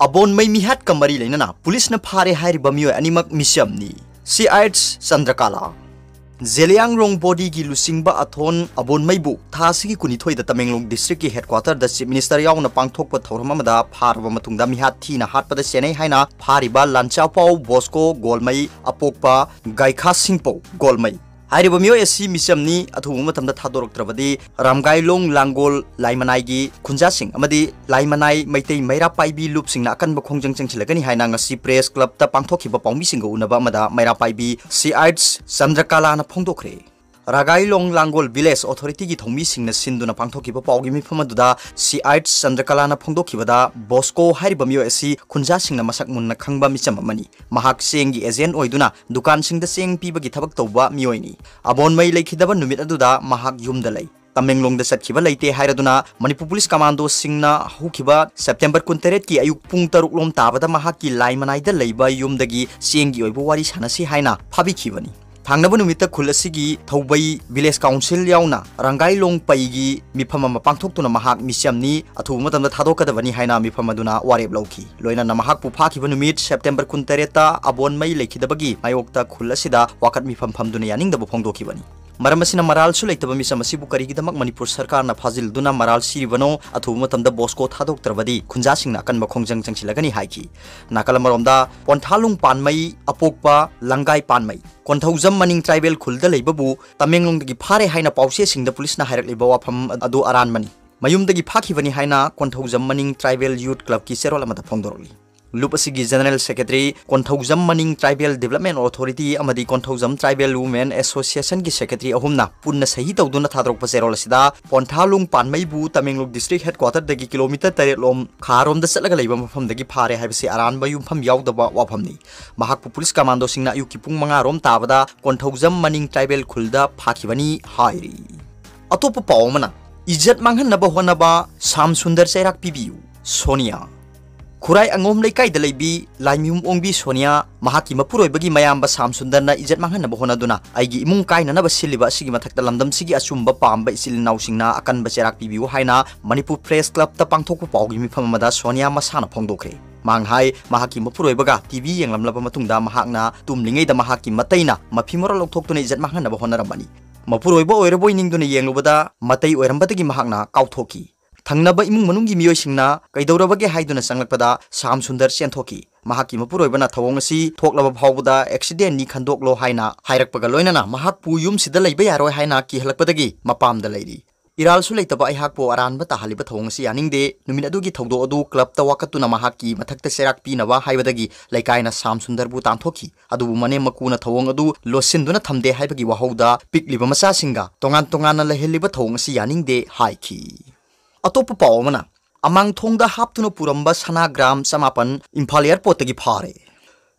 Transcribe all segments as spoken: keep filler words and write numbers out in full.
ꯑꯕꯣꯟꯃꯩ ꯃꯤꯍꯥꯠꯀ ꯃꯔꯤ ꯂꯩꯅꯅ ꯄꯨꯂꯤꯁꯅ ꯐꯥꯔꯦ ꯍꯥꯏꯔꯤꯕ ꯃꯤꯑꯣꯏ ꯑꯅꯤꯃꯛ ꯃꯤꯁꯝꯅꯤ꯫ ꯁꯤ ꯑꯥꯏꯠꯁ ꯆꯟꯗ꯭ꯔꯀꯥꯂꯥ꯫ ꯖꯦꯂꯤꯌꯥꯡꯔꯣꯡ ꯕꯣꯗꯤꯒꯤ ꯂꯨꯆꯤꯡꯕ ꯑꯊꯣꯟ ꯑꯕꯣꯟꯃꯩꯕꯨ ꯊꯥ ꯑꯁꯤꯒꯤ ꯀꯨꯟꯅꯤꯊꯣꯏꯗ ꯇꯃꯦꯡꯂꯣꯡ ꯗꯤꯁꯇ꯭ꯔꯤꯛꯀꯤ ꯍꯦꯗꯀ꯭ꯋꯥꯇꯔꯗ ꯆꯤꯐ ꯃꯤꯅꯤꯁꯇꯔ ꯌꯥꯎꯅ ꯄꯥꯡꯊꯣꯛꯄ ꯊꯧꯔꯝ ꯑꯃꯗ ꯐꯥꯔꯕ ꯃꯇꯨꯡꯗ ꯃꯤꯍꯥꯠ ꯊꯤꯅ ꯍꯥꯠꯄꯗ ꯆꯦꯟꯅꯩ ꯍꯥꯏꯅ ꯐꯥꯔꯤꯕ ꯂꯥꯟꯆꯥꯎꯄꯥꯎ ꯕꯣꯁꯀꯣ ꯒꯣꯜꯃꯩ, ꯑꯄꯣꯛꯄ ꯒꯥꯏꯈꯥ ꯁꯤꯡꯄꯧ ꯒꯣꯜꯃꯩ ꯍꯥꯏꯔꯤꯕ ꯃꯤꯑꯣꯏ ꯑꯁꯤ ꯃꯤꯆꯝꯅꯤ꯫ ꯑꯊꯨꯕ ꯃꯇꯝꯗ ꯊꯥꯗꯣꯔꯛꯇ꯭ꯔꯕꯗꯤ ꯔꯥꯝꯒꯥꯏꯂꯣꯡ ꯂꯥꯡꯒꯣꯜ ꯂꯥꯏꯃꯅꯥꯏꯒꯤ ꯈꯨꯟꯖꯥꯁꯤꯡ ꯑꯃꯗꯤ ꯂꯥꯏꯃꯅꯥꯏ ꯃꯩꯇꯩ ꯃꯩꯔꯥ ꯄꯥꯏꯕꯤ ꯂꯨꯞꯁꯤꯡꯅ ꯑꯀꯟꯕ ꯈꯣꯡꯖꯪ ꯆꯪꯁꯤꯜꯂꯛꯀꯅꯤ ꯍꯥꯏꯅ ꯉꯁꯤ ꯄ꯭ꯔꯦꯁ ꯀ꯭ꯂꯕꯇ ꯄꯥꯡꯊꯣꯛꯈꯤꯕ ꯄꯥꯎꯃꯤꯁꯤꯡꯒ ꯎꯅꯕ ꯑꯃꯗ ꯃꯩꯔꯥ ꯄꯥꯏꯕꯤ ꯁꯤ ꯑꯥꯏꯠꯁ ꯆꯟꯗ꯭ꯔꯀꯥꯂꯥꯅ ꯐꯣꯡꯗꯣꯛꯈ꯭ꯔꯦ꯫ ꯔꯥꯒꯥꯏꯂꯣꯡ ꯂꯥꯡꯒꯣꯜ ꯚꯤꯂꯦꯖ ꯑꯣꯊꯣꯔꯤꯇꯤꯒꯤ ꯊꯧꯃꯤꯁꯤꯡꯅ ꯁꯤꯟꯗꯨꯅ ꯄꯥꯡꯊꯣꯛꯈꯤꯕ ꯄꯥꯎꯒꯤ ꯃꯤꯐꯝ ꯑꯗꯨꯗ ꯁꯤ ꯑꯥꯏꯠꯁ ꯆꯟꯗ꯭ꯔꯀꯥꯂꯥꯅ ꯐꯣꯡꯗꯣꯛꯈꯤꯕꯗ ꯕꯣꯁꯀꯣ ꯍꯥꯏꯔꯤꯕ ꯃꯤꯑꯣꯏ ꯑꯁꯤ ꯈꯨꯟꯖꯥꯁꯤꯡꯅ ꯃꯁꯛ ꯃꯨꯟꯅ ꯈꯪꯕ ꯃꯤꯆꯝ ꯑꯃꯅꯤ꯫ ꯃꯍꯥꯛ ꯆꯦꯡꯒꯤ ꯑꯦꯖꯦꯟ ꯑꯣꯏꯗꯨꯅ ꯗꯨꯀꯥꯟꯁꯤꯡꯗ ꯆꯦꯡ ꯄꯤꯕꯒꯤ ꯊꯕꯛ ꯇꯧꯕ ꯃꯤꯑꯣꯏꯅꯤ꯫ ꯑꯕꯣꯟꯃꯩ ꯂꯩꯈꯤꯗꯕ ꯅꯨꯃꯤꯠ ꯑꯗꯨꯗ ꯃꯍꯥꯛ ꯌꯨꯝꯗ ꯂꯩ꯫ ꯇꯃꯦꯡꯂꯣꯡꯗ ꯆꯠꯈꯤꯕ ꯂꯩꯇꯦ ꯍꯥꯏꯔꯗꯨꯅ ꯃꯅꯤꯄꯨꯔ ꯄꯨꯂꯤꯁ ꯀꯃꯥꯟꯗꯣꯁꯤꯡꯅ ꯍꯧꯈꯤꯕ ꯁꯦꯞꯇꯦꯝꯕꯔ ꯀꯨꯟꯇꯔꯦꯠꯀꯤ ꯑꯌꯨꯛ ꯄꯨꯡ ꯇꯔꯨꯛ ꯂꯣꯝ ꯇꯥꯕꯗ ꯃꯍꯥꯛꯀꯤ ꯂꯥꯏꯃꯅꯥꯏꯗ ꯂꯩꯕ ꯌꯨꯝꯗꯒꯤ ꯆꯦꯡꯒꯤ ꯑꯣꯏꯕ ꯋꯥꯔꯤ ꯁꯥꯟꯅꯁꯤ ꯍꯥꯏꯅ ꯐꯥꯕꯤꯈꯤꯕꯅꯤ꯫ ꯊꯥꯡꯅꯕ ꯅꯨꯃꯤꯠꯇ ꯈꯨꯜ ꯑꯁꯤꯒꯤ ꯊꯧꯕꯩ ꯚꯤꯂꯦꯖ ꯀꯥꯎꯟꯁꯤꯜ ꯌꯥꯎꯅ ꯔꯥꯡꯒꯥꯏꯂꯣꯡ ꯄꯩꯒꯤ ꯃꯤꯐꯝ ꯑꯃ ꯄꯥꯡꯊꯣꯛꯇꯨꯅ ꯃꯍꯥꯛ ꯃꯤꯆꯝꯅꯤ, ꯑꯊꯨꯕ ꯃꯇꯝꯗ ꯊꯥꯗꯣꯛꯀꯗꯕꯅꯤ ꯍꯥꯏꯅ ꯃꯤꯐꯝ ꯑꯗꯨꯅ ꯋꯥꯔꯦꯞ ꯂꯧꯈꯤ꯫ ꯂꯣꯏꯅꯅ ꯃꯍꯥꯛꯄꯨ ꯐꯥꯈꯤꯕ ꯅꯨꯃꯤꯠ ꯁꯦꯞꯇꯦꯝꯕꯔ ꯀꯨꯟꯇꯔꯦꯠꯇ ꯑꯕꯣꯟꯃꯩ ꯂꯩꯈꯤꯗꯕꯒꯤ ꯃꯥꯌꯣꯛꯇ ꯈꯨꯜ ꯑꯁꯤꯗ ꯋꯥꯀꯠ ꯃꯤꯐꯝ ꯐꯝꯗꯨꯅ ꯌꯥꯅꯤꯡꯗꯕ ꯐꯣꯡꯗꯣꯛꯈꯤꯕꯅꯤ꯫ ꯃꯔꯝ ꯑꯁꯤꯅ ꯃꯔꯥꯜꯁꯨ ꯂꯩꯇꯕ ꯃꯤꯆꯝ ꯑꯁꯤꯕꯨ ꯀꯔꯤꯒꯤꯗꯃꯛ ꯃꯅꯤꯄꯨꯔ ꯁꯔꯀꯥꯔꯅ ꯐꯥꯖꯤꯜꯗꯨꯅ ꯃꯔꯥꯜ ꯁꯤꯔꯤꯕꯅꯣ? ꯑꯊꯨꯕ ꯃꯇꯝꯗ ꯕꯣꯁꯀꯣ ꯊꯥꯗꯣꯛꯇ꯭ꯔꯕꯗꯤ ꯈꯨꯟꯖꯥꯁꯤꯡꯅ ꯑꯀꯟꯕ ꯈꯣꯡꯖꯪ ꯆꯪꯁꯤꯜꯂꯒꯅꯤ ꯍꯥꯏꯈꯤ꯫ ꯅꯥꯀꯜ ꯑꯃꯔꯣꯝꯗ ꯄꯣꯟꯊꯥꯂꯨꯡ ꯄꯥꯟꯃꯩ, ꯑꯄꯣꯛꯄ ꯂꯪꯒꯥꯏ ꯄꯥꯟꯃꯩ, ꯀꯣꯟꯊꯧꯖꯝ ꯃꯅꯤꯡ ꯇ꯭ꯔꯥꯏꯕꯦꯜ ꯈꯨꯜꯗ ꯂꯩꯕꯕꯨ ꯇꯃꯦꯡꯂꯣꯡꯗꯒꯤ ꯐꯥꯔꯦ ꯍꯥꯏꯅ ꯄꯥꯎꯆꯦꯁꯤꯡꯗ ꯄꯨꯂꯤꯁꯅ ꯍꯥꯏꯔꯛꯂꯤꯕ ꯋꯥꯐꯝ ꯑꯗꯨ ꯑꯔꯥꯟꯕꯅꯤ꯫ ꯃꯌꯨꯝꯗꯒꯤ ꯐꯥꯈꯤꯕꯅꯤ ꯍꯥꯏꯅ ꯀꯣꯟꯊꯧꯖꯝ ꯃꯅꯤꯡ ꯇ꯭ꯔꯥꯏꯕꯦꯜ ꯌꯨꯠ ꯀ꯭ꯂꯕꯀꯤ ꯆꯦꯔꯣꯜ ꯑꯃꯗ ꯐꯣꯡꯗꯣꯔꯛꯂꯤ꯫ ꯂꯨꯞ ꯑꯁꯤꯒꯤ ꯖꯦꯅꯔꯦꯜ ꯁꯦꯀ꯭ꯔꯦꯇꯔꯤ, ꯀꯣꯟꯊꯧꯖꯝ ꯃꯅꯤꯡ ꯇ꯭ꯔꯥꯏꯕꯦꯜ ꯗꯤꯕꯦꯂꯞꯃꯦꯟ ꯑꯣꯊꯣꯔꯤꯇꯤ ꯑꯃꯗꯤ ꯀꯣꯟꯊꯧꯖꯝ ꯇ꯭ꯔꯥꯏꯕꯦꯜ ꯋꯨꯃꯦꯟ ꯑꯦꯁꯣꯁꯤꯌꯦꯁꯟꯒꯤ ꯁꯦꯀ꯭ꯔꯦꯇꯔꯤ ꯑꯍꯨꯝꯅ ꯄꯨꯟꯅ ꯁꯍꯤ ꯇꯧꯗꯨꯅ ꯊꯥꯗꯣꯔꯛꯄ ꯆꯦꯔꯣꯜ ꯑꯁꯤꯗ ꯄꯣꯟꯊꯥꯂꯨꯡ ꯄꯥꯟꯃꯩꯕꯨ ꯇꯃꯦꯡꯂꯣꯡ ꯗꯤꯁꯇ꯭ꯔꯤꯛ ꯍꯦꯗꯀ꯭ꯋꯥꯇꯔꯗꯒꯤ ꯀꯤꯂꯣꯃꯤꯇꯔ ꯇꯔꯦꯠ ꯂꯣꯝ ꯈꯥꯔꯣꯝꯗ ꯆꯠꯂꯒ ꯂꯩꯕ ꯃꯐꯝꯗꯒꯤ ꯐꯥꯔꯦ ꯍꯥꯏꯕꯁꯤ ꯑꯔꯥꯟꯕ ꯌꯨꯝꯐꯝ ꯌꯥꯎꯗꯕ ꯋꯥꯐꯝꯅꯤ꯫ ꯃꯍꯥꯛꯄꯨ ꯄꯨꯂꯤꯁ ꯀꯃꯥꯟꯗꯣꯁꯤꯡꯅ ꯑꯌꯨꯛꯀꯤ ꯄꯨꯡ ꯃꯉꯥ ꯔꯣꯝ ꯇꯥꯕꯗ ꯀꯣꯟꯊꯧꯖꯝ ꯃꯅꯤꯡ ꯇ꯭ꯔꯥꯏꯕꯦꯜ ꯈꯨꯜꯗ ꯐꯥꯈꯤꯕꯅꯤ ꯍꯥꯏꯔꯤ꯫ ꯑꯇꯣꯞꯄ ꯄꯥꯎ ꯑꯃꯅ, ꯏꯖꯠ ꯃꯥꯡꯍꯟꯅꯕ ꯍꯣꯠꯅꯕ ꯁꯥꯝ ꯁꯨꯟꯗꯔ ꯆꯩꯔꯥꯛ ꯄꯤꯕꯤꯌꯨ, ꯁꯣꯅꯤꯌꯥ꯫ ꯈꯨꯔꯥꯏ ꯑꯉꯣꯝ ꯂꯩꯀꯥꯏꯗ ꯂꯩꯕꯤ ꯂꯥꯏꯃꯌꯨꯝ ꯑꯣꯡꯕꯤ ꯁꯣꯅꯤꯌꯥ ꯃꯍꯥꯛꯀꯤ ꯃꯄꯨꯔꯣꯏꯕꯒꯤ ꯃꯌꯥꯝꯕ ꯁꯥꯝ ꯁꯨꯟꯗꯔꯅ ꯏꯖꯠ ꯃꯥꯡꯍꯟꯅꯕ ꯍꯣꯠꯅꯗꯨꯅ ꯑꯩꯒꯤ ꯏꯃꯨꯡ ꯀꯥꯏꯅꯅꯕ ꯁꯤꯜꯂꯤꯕ ꯑꯁꯤꯒꯤ ꯃꯊꯛꯇ ꯂꯝꯗꯝꯁꯤꯒꯤ ꯑꯆꯨꯝꯕ ꯄꯥꯝꯕ ꯏꯆꯤꯜ ꯏꯅꯥꯎꯁꯤꯡꯅ ꯑꯀꯟꯕ ꯆꯩꯔꯥꯛ ꯄꯤꯕꯤꯌꯨ ꯍꯥꯏꯅ ꯃꯅꯤꯄꯨꯔ ꯄ꯭ꯔꯦꯁ ꯀ꯭ꯂꯕꯇ ꯄꯥꯡꯊꯣꯛꯄ ꯄꯥꯎꯒꯤ ꯃꯤꯐꯝ ꯑꯃꯗ ꯁꯣꯅꯤꯌꯥ ꯃꯁꯥꯅ ꯐꯣꯡꯗꯣꯛꯈ꯭ꯔꯦ꯫ ꯃꯍꯥꯛꯅ ꯍꯥꯏ, ꯃꯍꯥꯛꯀꯤ ꯃꯄꯨꯔꯣꯏꯕꯒ ꯇꯤ ꯚꯤ ꯌꯦꯡꯂꯝꯂꯕ ꯃꯇꯨꯡꯗ ꯃꯍꯥꯛꯅ ꯇꯨꯝꯂꯤꯉꯩꯗ ꯃꯍꯥꯛꯀꯤ ꯃꯇꯩꯅ ꯃꯐꯤ ꯃꯔꯣꯜ ꯂꯧꯊꯣꯛꯇꯨꯅ ꯏꯖꯠ ꯃꯥꯡꯍꯟꯅꯕ ꯍꯣꯠꯅꯔꯝꯕꯅꯤ꯫ ꯃꯄꯨꯔꯣꯏꯕ ꯑꯣꯏꯔꯕꯣꯏ ꯅꯤꯡꯗꯨꯅ ꯌꯦꯡꯂꯨꯕꯗ ꯃꯇꯩ ꯑꯣꯏꯔꯝꯕꯗꯒꯤ ꯃꯍꯥꯛꯅ ꯀꯥꯎꯊꯣꯛꯈꯤ꯫ ꯊꯪꯅꯕ ꯏꯃꯨꯡ ꯃꯅꯨꯡꯒꯤ ꯃꯤꯑꯣꯏꯁꯤꯡꯅ ꯀꯩꯗꯧꯔꯕꯒꯦ ꯍꯥꯏꯗꯨꯅ ꯆꯪꯂꯛꯄꯗ ꯁꯥꯝ ꯁꯨꯟꯗꯔ ꯆꯦꯟꯊꯣꯛꯈꯤ꯫ ꯃꯍꯥꯛꯀꯤ ꯃꯄꯨꯔꯣꯏꯕꯅ ꯊꯧꯑꯣꯡ ꯑꯁꯤ ꯊꯣꯛꯂꯕ ꯐꯥꯎꯕꯗ ꯑꯦꯛꯁꯤꯗꯦꯟꯅꯤ ꯈꯟꯗꯣꯛꯂꯣ ꯍꯥꯏꯅ ꯍꯥꯏꯔꯛꯄꯒ ꯂꯣꯏꯅꯅ ꯃꯍꯥꯛꯄꯨ ꯌꯨꯝꯁꯤꯗ ꯂꯩꯕ ꯌꯥꯔꯣꯏ ꯍꯥꯏꯅ ꯀꯤꯍꯜꯂꯛꯄꯗꯒꯤ ꯃꯄꯥꯝꯗ ꯂꯩꯔꯤ꯫ ꯏꯔꯥꯜꯁꯨ ꯂꯩꯇꯕ ꯑꯩꯍꯥꯛꯄꯨ ꯑꯔꯥꯟꯕ ꯇꯥꯍꯜꯂꯤꯕ ꯊꯧꯑꯣꯡ ꯑꯁꯤ ꯌꯥꯅꯤꯡꯗꯦ꯫ ꯅꯨꯃꯤꯠ ꯑꯗꯨꯒꯤ ꯊꯧꯗꯣꯛ ꯑꯗꯨ ꯀ꯭ꯂꯕꯇ ꯋꯥꯀꯠꯇꯨꯅ ꯃꯍꯥꯛꯀꯤ ꯃꯊꯛꯇ ꯆꯩꯔꯥꯛ ꯄꯤꯅꯕ ꯍꯥꯏꯕꯗꯒꯤ ꯂꯩꯀꯥꯏꯅ ꯁꯥꯝ ꯁꯨꯟꯗꯔꯕꯨ ꯇꯥꯟꯊꯣꯛꯈꯤ꯫ ꯑꯗꯨꯕꯨ ꯃꯅꯦꯝ ꯃꯀꯨꯅ ꯊꯧꯑꯣꯡ ꯑꯗꯨ ꯂꯣꯠꯁꯤꯟꯗꯨꯅ ꯊꯝꯗꯦ ꯍꯥꯏꯕꯒꯤ ꯋꯥꯍꯧꯗ ꯄꯤꯛꯂꯤꯕ ꯃꯆꯥꯁꯤꯡꯒ ꯇꯣꯉꯥꯟ ꯇꯣꯉꯥꯟꯅ ꯂꯩꯍꯜꯂꯤꯕ ꯊꯧꯑꯣꯡ ꯑꯁꯤ ꯌꯥꯅꯤꯡꯗꯦ ꯍꯥꯏꯈꯤ꯫ ꯑꯇꯣꯞꯄ ꯄꯥꯎ ꯑꯃꯅ, ꯑꯃꯥꯡꯊꯣꯡꯗ ꯍꯥꯞꯇꯨꯅ ꯄꯨꯔꯝꯕ ꯁꯅꯥ ꯒ꯭ꯔꯥꯝ ꯆꯃꯥꯄꯟ ꯏꯝꯐꯥꯜ ꯑꯦꯌꯔꯄꯣꯔꯠꯇꯒꯤ ꯐꯥꯔꯦ꯫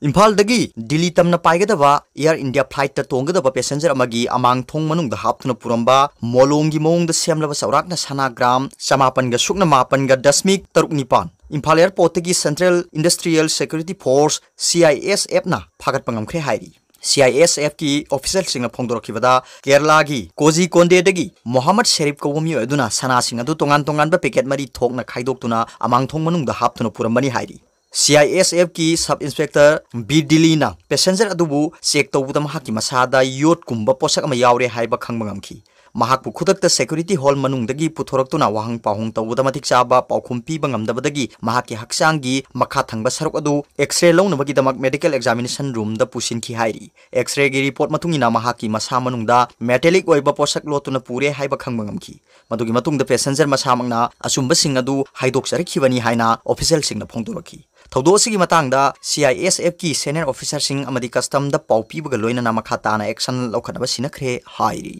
ꯏꯝꯐꯥꯜꯗꯒꯤ ꯗꯤꯜꯂꯤ ꯇꯝꯅ ꯄꯥꯏꯒꯗꯕ ꯑꯦꯌꯔ ꯏꯟꯗꯤꯌꯥ ꯐ꯭ꯂꯥꯏꯠꯇ ꯇꯣꯡꯒꯗꯕ ꯄꯦꯁꯦꯟꯖꯔ ꯑꯃꯒꯤ ꯑꯃꯥꯡꯊꯣꯡ ꯃꯅꯨꯡꯗ ꯍꯥꯞꯇꯨꯅ ꯄꯨꯔꯝꯕ ꯃꯣꯂꯣꯡꯒꯤ ꯃꯑꯣꯡꯗ ꯁꯦꯝꯂꯕ ꯆꯥꯎꯔꯥꯛꯅ ꯁꯅꯥ ꯒ꯭ꯔꯥꯝ ꯆꯃꯥꯄꯟꯒ ꯁꯨꯞꯅ ꯃꯥꯄꯟꯒ ꯗꯁꯃꯤꯛ ꯇꯔꯨꯛ ꯅꯤꯄꯥꯟ ꯏꯝꯐꯥꯜ ꯑꯦꯌꯔꯄꯣꯔꯠꯇꯒꯤ central industrial security force, C I ꯑꯦꯁ ꯑꯦꯐꯅ ꯐꯥꯒꯠꯄ ꯉꯝꯈ꯭ꯔꯦ ꯍꯥꯏꯔꯤ꯫ ꯁꯤ ꯑꯥꯏ ꯑꯦꯁ ꯑꯦꯐꯀꯤ ꯑꯣꯐꯤꯁꯤꯌꯦꯜꯁꯤꯡꯅ ꯐꯣꯡꯗꯣꯔꯛꯈꯤꯕꯗ, ꯀꯦꯔꯂꯥꯒꯤ ꯀꯣꯖꯤꯀꯣꯟꯗꯦꯗꯒꯤ ꯃꯣꯍꯝꯃꯗ ꯁꯦꯔꯤꯐ ꯀꯧꯕ ꯃꯤꯑꯣꯏ ꯑꯗꯨꯅ ꯁꯅꯥꯁꯤꯡ ꯑꯗꯨ ꯇꯣꯉꯥꯟ ꯇꯣꯉꯥꯟꯕ ꯄꯦꯀꯦꯠ ꯃꯔꯤ ꯊꯣꯛꯅ ꯈꯥꯏꯗꯣꯛꯇꯨꯅ ꯑꯃꯥꯡꯊꯣꯡ ꯃꯅꯨꯡꯗ ꯍꯥꯞꯇꯨꯅ ꯄꯨꯔꯝꯕꯅꯤ ꯍꯥꯏꯔꯤ꯫ ꯁꯤ ꯑꯥꯏ ꯑꯦꯁ ꯑꯦꯐꯀꯤ ꯁꯕ ꯏꯟꯁꯄꯦꯛꯇꯔ ꯕꯤ ꯗꯤꯂꯤꯅ ꯄꯦꯁꯦꯟꯖꯔ ꯑꯗꯨꯕꯨ ꯆꯦꯛ ꯇꯧꯕꯗ ꯃꯍꯥꯛꯀꯤ ꯃꯁꯥꯗ ꯌꯣꯠꯀꯨꯝꯕ ꯄꯣꯠꯁꯛ ꯑꯃ ꯌꯥꯎꯔꯦ ꯍꯥꯏꯕ ꯈꯪꯕ ꯉꯝꯈꯤ꯫ ꯃꯍꯥꯛꯄꯨ ꯈꯨꯗꯛꯇ ꯁꯦꯀ꯭ꯌꯨꯔꯤꯇꯤ ꯍꯣꯜ ꯃꯅꯨꯡꯗꯒꯤ ꯄꯨꯊꯣꯔꯛꯇꯨꯅ ꯋꯥꯍꯪ ꯄꯥꯎꯍꯪ ꯇꯧꯕꯗ ꯃꯇꯤꯛ ꯆꯥꯕ ꯄꯥꯎꯈꯨꯝ ꯄꯤꯕ ꯉꯝꯗꯕꯗꯒꯤ ꯃꯍꯥꯛꯀꯤ ꯍꯛꯆꯥꯡꯒꯤ ꯃꯈꯥ ꯊꯪꯕ ꯁꯔꯨꯛ ꯑꯗꯨ ꯑꯦꯛꯁꯔꯦ ꯂꯧꯅꯕꯒꯤꯗꯃꯛ ꯃꯦꯗꯤꯀꯦꯜ ꯑꯦꯛꯖꯥꯃꯤꯅꯦꯁꯟ ꯔꯨꯝꯗ ꯄꯨꯁꯤꯟꯈꯤ ꯍꯥꯏꯔꯤ꯫ ꯑꯦꯛꯁꯔꯦꯒꯤ ꯔꯤꯄꯣꯔꯠ ꯃꯇꯨꯡ ꯏꯟꯅ ꯃꯍꯥꯛꯀꯤ ꯃꯁꯥ ꯃꯅꯨꯡꯗ ꯃꯦꯇꯦꯂꯤꯛ ꯑꯣꯏꯕ ꯄꯣꯠꯁꯛ ꯂꯣꯠꯇꯨꯅ ꯄꯨꯔꯦ ꯍꯥꯏꯕ ꯈꯪꯕ ꯉꯝꯈꯤ꯫ ꯃꯗꯨꯒꯤ ꯃꯇꯨꯡꯗ ꯄꯦꯁꯦꯟꯖꯔ ꯃꯁꯥꯃꯛꯅ ꯑꯆꯨꯝꯕꯁꯤꯡ ꯑꯗꯨ ꯍꯥꯏꯗꯣꯛꯆꯔꯛꯈꯤꯕꯅꯤ ꯍꯥꯏꯅ ꯑꯣꯐꯤꯁꯤꯌꯦꯜꯁꯤꯡꯅ ꯐꯣꯡꯗꯣꯔꯛꯈꯤ꯫ ꯊꯧꯗꯣꯛ ꯑꯁꯤꯒꯤ ꯃꯇꯥꯡꯗ ꯁꯤ ꯑꯥꯏ ꯑꯦꯁ ꯑꯦꯐꯀꯤ ꯁꯦꯅꯤꯌꯔ ꯑꯣꯐꯤꯁꯔꯁꯤꯡ ꯑꯃꯗꯤ ꯀꯁꯇꯝꯗ ꯄꯥꯎ ꯄꯤꯕꯒ ꯂꯣꯏꯅꯅ ꯃꯈꯥ ꯇꯥꯅ ꯑꯦꯛꯁꯟ ꯂꯧꯈꯠꯅꯕ ꯁꯤꯟꯅꯈ꯭ꯔꯦ ꯍꯥꯏꯔꯤ꯫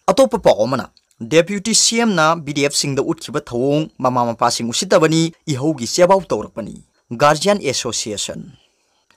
ꯑꯇꯣꯞꯄ ꯄꯥꯎ ꯑꯃꯅ, ꯗꯦꯄ꯭ꯌꯨꯇꯤ ꯁꯤ ꯑꯦꯝꯅ ꯕꯤ ꯗꯤ ꯑꯦꯐꯁꯤꯡꯗ ꯎꯠꯈꯤꯕ ꯊꯧꯑꯣꯡ ꯃꯃꯥ ꯃꯄꯥꯁꯤꯡ ꯎꯁꯤꯠꯇꯕꯅꯤ, ꯏꯍꯧꯒꯤ ꯆꯦꯕꯥꯎ ꯇꯧꯔꯛꯄꯅꯤ꯫ Guardian association.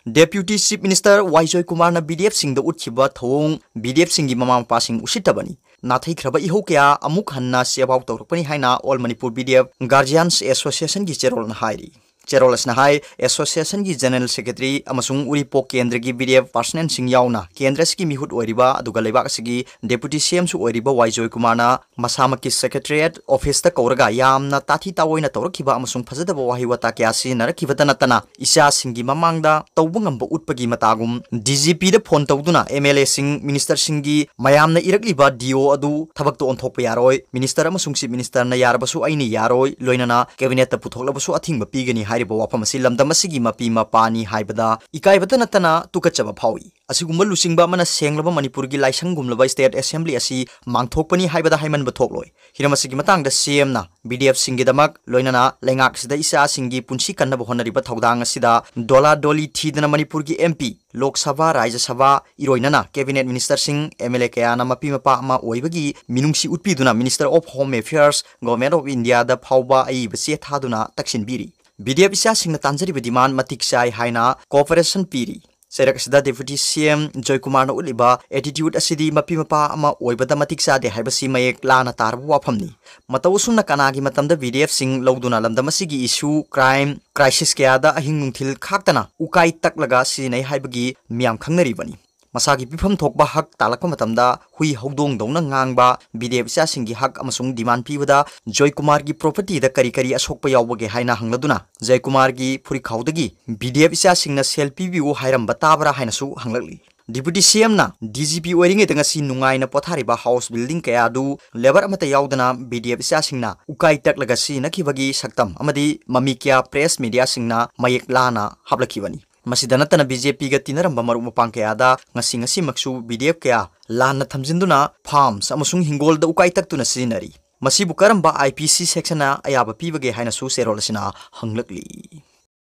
Deputy chief minister Y ꯖꯣꯏꯀꯨꯃꯥꯔꯅ ꯕꯤ ꯗꯤ ꯑꯦꯐꯁꯤꯡꯗ ꯎꯠꯈꯤꯕ ꯊꯧꯑꯣꯡ ꯕꯤ ꯗꯤ ꯑꯦꯐꯁꯤꯡꯒꯤ ꯃꯃꯥ ꯃꯄꯥꯁꯤꯡ ꯎꯁꯤꯠꯇꯕꯅꯤ, ꯅꯥꯊꯩꯈ꯭ꯔꯕ ꯏꯍꯧ ꯀꯌꯥ ꯑꯃꯨꯛ ꯍꯟꯅ ꯆꯦꯕꯥꯎ ꯇꯧꯔꯛꯄꯅꯤ ꯍꯥꯏꯅ all Manipur B D F guardians ꯑꯦꯁꯣꯁꯤꯌꯦꯁꯟꯒꯤ ꯆꯦꯔꯣꯜꯅ ꯍꯥꯏꯔꯤ꯫ ꯆꯦꯔꯣꯜ ꯑꯁꯤꯅ ꯍꯥꯏ, ꯑꯦꯁꯣꯁꯤꯌꯦꯁꯟꯒꯤ ꯖꯦꯅꯔꯦꯜ ꯁꯦꯀ꯭ꯔꯦꯇꯔꯤ ꯑꯃꯁꯨꯡ ꯎꯔꯤꯄꯣꯛ ꯀꯦꯟꯗ꯭ꯔꯒꯤ ꯕꯤ ꯗꯤ ꯑꯦꯐ ꯄꯥꯔꯁꯅꯦꯜꯁꯤꯡ ꯌꯥꯎꯅ ꯀꯦꯟꯗ꯭ꯔ ꯑꯁꯤꯒꯤ ꯃꯤꯍꯨꯠ ꯑꯣꯏꯔꯤꯕ ꯑꯗꯨꯒ ꯂꯩꯕꯥꯛ ꯑꯁꯤꯒꯤ ꯗꯦꯄꯨꯇꯤ ꯁꯤ ꯑꯦꯝꯁꯨ ꯑꯣꯏꯔꯤꯕ ꯋꯥꯏ ꯖꯣꯏꯀꯨꯃꯥꯔꯅ ꯃꯁꯥꯃꯛꯀꯤ ꯁꯦꯀ꯭ꯔꯦꯇꯔꯤꯌꯦꯠ ꯑꯣꯐꯤꯁꯇ ꯀꯧꯔꯒ ꯌꯥꯝꯅ ꯇꯥꯊꯤ ꯇꯥꯑꯣꯏꯅ ꯇꯧꯔꯛꯈꯤꯕ ꯑꯃꯁꯨꯡ ꯐꯖꯗꯕ ꯋꯥꯍꯩ ꯋꯥꯇꯥ ꯀꯌꯥ ꯁꯤꯖꯤꯟꯅꯔꯛꯈꯤꯕꯇ ꯅꯠꯇꯅ ꯏꯆꯥꯁꯤꯡꯒꯤ ꯃꯃꯥꯡꯗ ꯇꯧꯕ ꯉꯝꯕ ꯎꯠꯄꯒꯤ ꯃꯇꯥꯒꯨꯝ ꯗꯤ ꯖꯤ ꯄꯤꯗ ꯐꯣꯟ ꯇꯧꯗꯨꯅ ꯑꯦꯝ ꯑꯦꯜ ꯑꯦꯁꯤꯡ, ꯃꯤꯅꯤꯁꯇꯔꯁꯤꯡꯒꯤ ꯃꯌꯥꯝꯅ ꯏꯔꯛꯂꯤꯕ ꯗꯤ ꯑꯣ ꯑꯗꯨ ꯊꯕꯛꯇ ꯑꯣꯟꯊꯣꯛꯄ ꯌꯥꯔꯣꯏ, ꯃꯤꯅꯤꯁꯇꯔ ꯑꯃꯁꯨꯡ ꯆꯤꯐ ꯃꯤꯅꯤꯁꯇꯔꯅ ꯌꯥꯔꯕꯁꯨ ꯑꯩꯅ ꯌꯥꯔꯣꯏ, ꯂꯣꯏꯅꯅ ꯀꯦꯕꯤꯅꯦꯠꯇ ꯄꯨꯊꯣꯛꯂꯕꯁꯨ ꯑꯊꯤꯡꯕ ꯄꯤꯒꯅꯤ ꯍꯥꯏꯔꯤꯕ ꯋꯥꯐꯝ ꯑꯁꯤ ꯂꯝꯗꯝ ꯑꯁꯤꯒꯤ ꯃꯄꯤ ꯃꯄꯥꯅꯤ ꯍꯥꯏꯕꯗ ꯏꯀꯥꯏꯕꯇ ꯅꯠꯇꯅ ꯇꯨꯀꯠꯆꯕ ꯐꯥꯎꯏ꯫ ꯑꯁꯤꯒꯨꯝꯕ ꯂꯨꯆꯤꯡꯕ ꯑꯃꯅ ꯁꯦꯡꯂꯕ ꯃꯅꯤꯄꯨꯔꯒꯤ ꯂꯥꯏꯁꯪꯒꯨꯝꯂꯕ ꯁ꯭ꯇꯦꯠ ꯑꯦꯁꯦꯝꯕ꯭ꯂꯤ ꯑꯁꯤ ꯃꯥꯡꯊꯣꯛꯄꯅꯤ ꯍꯥꯏꯕꯗ ꯍꯥꯏꯃꯟꯕ ꯊꯣꯛꯂꯣꯏ꯫ ꯍꯤꯔꯝ ꯑꯁꯤꯒꯤ ꯃꯇꯥꯡꯗ ꯁꯤ ꯑꯦꯝꯅ ꯕꯤ ꯗꯤ ꯑꯦꯐꯁꯤꯡꯒꯤꯗꯃꯛ, ꯂꯣꯏꯅꯅ ꯂꯩꯉꯥꯛꯁꯤꯗ ꯏꯆꯥꯁꯤꯡꯒꯤ ꯄꯨꯟꯁꯤ ꯀꯟꯅꯕ ꯍꯣꯠꯅꯔꯤꯕ ꯊꯧꯗꯥꯡ ꯑꯁꯤꯗ ꯗꯣꯂꯥ ꯗꯣꯂꯤ ꯊꯤꯗꯅ ꯃꯅꯤꯄꯨꯔꯒꯤ ꯑꯦꯝ ꯄꯤ, ꯂꯣꯛ ꯁꯚꯥ, ꯔꯥꯖ꯭ꯌ ꯁꯚꯥ, ꯏꯔꯣꯏꯅꯅ ꯀꯦꯕꯤꯅꯦꯠ ꯃꯤꯅꯤꯁꯇꯔꯁꯤꯡ, ꯑꯦꯝ ꯑꯦꯜ ꯑꯦ ꯀꯌꯥꯅ ꯃꯄꯤ ꯃꯄꯥ ꯑꯃ ꯑꯣꯏꯕꯒꯤ ꯃꯤꯅꯨꯡꯁꯤ ꯎꯠꯄꯤꯗꯨꯅ Minister of Home Affairs, Government of Indiaꯗ ꯐꯥꯎꯕ ꯑꯏꯕ ꯆꯦ ꯊꯥꯗꯨꯅ ꯇꯛꯁꯤꯟꯕꯤꯔꯤ꯫ ꯕꯤ ꯗꯤ ꯑꯦꯐ ꯏꯆꯥꯁꯤꯡꯅ ꯇꯥꯟꯖꯔꯤꯕ ꯗꯤꯃꯥꯟ ꯃꯇꯤꯛ ꯆꯥꯏ ꯍꯥꯏꯅ ꯀꯣꯑꯣꯄꯔꯦꯁꯟ ꯄꯤꯔꯤ꯫ ꯆꯩꯔꯛ ꯑꯁꯤꯗ ꯗꯦꯄꯨꯇꯤ ꯁꯤ ꯑꯦꯝ ꯖꯣꯏꯀꯨꯃꯥꯔꯅ ꯎꯠꯂꯤꯕ ꯑꯦꯇꯤꯇ꯭ꯌꯨꯠ ꯑꯁꯤꯗꯤ ꯃꯄꯤ ꯃꯄꯥ ꯑꯃ ꯑꯣꯏꯕꯗ ꯃꯇꯤꯛ ꯆꯥꯗꯦ ꯍꯥꯏꯕꯁꯤ ꯃꯌꯦꯛ ꯂꯥꯅ ꯇꯥꯔꯕ ꯋꯥꯐꯝꯅꯤ꯫ ꯃꯇꯧ ꯑꯁꯨꯝꯅ ꯀꯅꯥꯒꯤ ꯃꯇꯝꯗ ꯕꯤ ꯗꯤ ꯑꯦꯐꯁꯤꯡ ꯂꯧꯗꯨꯅ ꯂꯝꯗꯝ ꯑꯁꯤꯒꯤ ꯏꯁꯨ, ꯀ꯭ꯔꯥꯏꯝ, ꯀ꯭ꯔꯥꯏꯁꯤꯁ ꯀꯌꯥꯗ ꯑꯍꯤꯡ ꯅꯨꯡꯊꯤꯜ ꯈꯥꯛꯇꯅ ꯎꯀꯥꯏ ꯇꯛꯂꯒ ꯁꯤꯖꯤꯟꯅꯩ ꯍꯥꯏꯕꯒꯤ ꯃꯤꯌꯥꯝ ꯈꯪꯅꯔꯤꯕꯅꯤ꯫ ꯃꯁꯥꯒꯤ ꯄꯤꯐꯝ ꯊꯣꯛꯄ ꯍꯛ ꯇꯥꯜꯂꯛꯄ ꯃꯇꯝꯗ ꯍꯨꯏ ꯍꯧꯗꯣꯡꯗꯧꯅ ꯉꯥꯡꯕ ꯕꯤ ꯗꯤ ꯑꯦꯐ ꯏꯆꯥꯁꯤꯡꯒꯤ ꯍꯛ ꯑꯃꯁꯨꯡ ꯗꯤꯃꯥꯟ ꯄꯤꯕꯗ ꯖꯣꯏꯀꯨꯃꯥꯔꯒꯤ ꯄ꯭ꯔꯣꯄꯔꯇꯤꯗ ꯀꯔꯤ ꯀꯔꯤ ꯑꯁꯣꯛꯄ ꯌꯥꯎꯕꯒꯦ ꯍꯥꯏꯅ ꯍꯪꯂꯗꯨꯅ ꯖꯣꯏꯀꯨꯃꯥꯔꯒꯤ ꯐꯨꯔꯤꯈꯥꯎꯗꯒꯤ ꯕꯤ ꯗꯤ ꯑꯦꯐ ꯏꯆꯥꯁꯤꯡꯅ ꯁꯦꯜ ꯄꯤꯕꯤꯌꯨ ꯍꯥꯏꯔꯝꯕ ꯇꯥꯕ꯭ꯔꯥ ꯍꯥꯏꯅꯁꯨ ꯍꯪꯂꯛꯂꯤ꯫ ꯗꯤꯄꯨꯇꯤ ꯁꯤ ꯑꯦꯝꯅ ꯗꯤ ꯖꯤ ꯄꯤ ꯑꯣꯏꯔꯤꯉꯩꯗ ꯉꯁꯤ ꯅꯨꯡꯉꯥꯏꯅ ꯄꯣꯊꯥꯔꯤꯕ ꯍꯥꯎꯁ ꯕꯤꯜꯗꯤꯡ ꯀꯌꯥ ꯑꯗꯨ ꯂꯦꯕꯔ ꯑꯃꯠꯇ ꯌꯥꯎꯗꯅ ꯕꯤ ꯗꯤ ꯑꯦꯐ ꯏꯆꯥꯁꯤꯡꯅ ꯎꯀꯥꯏ ꯇꯛꯂꯒ ꯁꯤꯖꯤꯟꯅꯈꯤꯕꯒꯤ ꯁꯛꯇꯝ ꯑꯃꯗꯤ ꯃꯃꯤ ꯀꯌꯥ ꯄ꯭ꯔꯦꯁ ꯃꯤꯗꯤꯌꯥꯁꯤꯡꯅ ꯃꯌꯦꯛ ꯂꯥꯅ ꯍꯥꯞꯂꯛꯈꯤꯕꯅꯤ꯫ ꯃꯁꯤꯗ ꯅꯠꯇꯅ ꯕꯤ ꯖꯦ ꯄꯤꯒ ꯇꯤꯟꯅꯔꯝꯕ ꯃꯔꯨꯞ ꯃꯄꯥꯡ ꯀꯌꯥꯗ ꯉꯁꯤ ꯉꯁꯤꯃꯛꯁꯨ ꯕꯤ ꯗꯤ ꯑꯦꯐ ꯀꯌꯥ ꯂꯥꯟꯅ ꯊꯝꯖꯤꯟꯗꯨꯅ ꯐꯥꯔꯝꯁ ꯑꯃꯁꯨꯡ ꯍꯤꯡꯒꯣꯜꯗ ꯎꯀꯥꯏ ꯇꯛꯇꯨꯅ ꯁꯤꯖꯤꯟꯅꯔꯤ꯫ ꯃꯁꯤꯕꯨ ꯀꯔꯝꯕ ꯑꯥꯏ ꯄꯤ ꯁꯤ ꯁꯦꯛꯁꯟꯅ ꯑꯌꯥꯕ ꯄꯤꯕꯒꯦ ꯍꯥꯏꯅꯁꯨ ꯆꯦꯔꯣꯜ ꯑꯁꯤꯅ ꯍꯪꯂꯛꯂꯤ꯫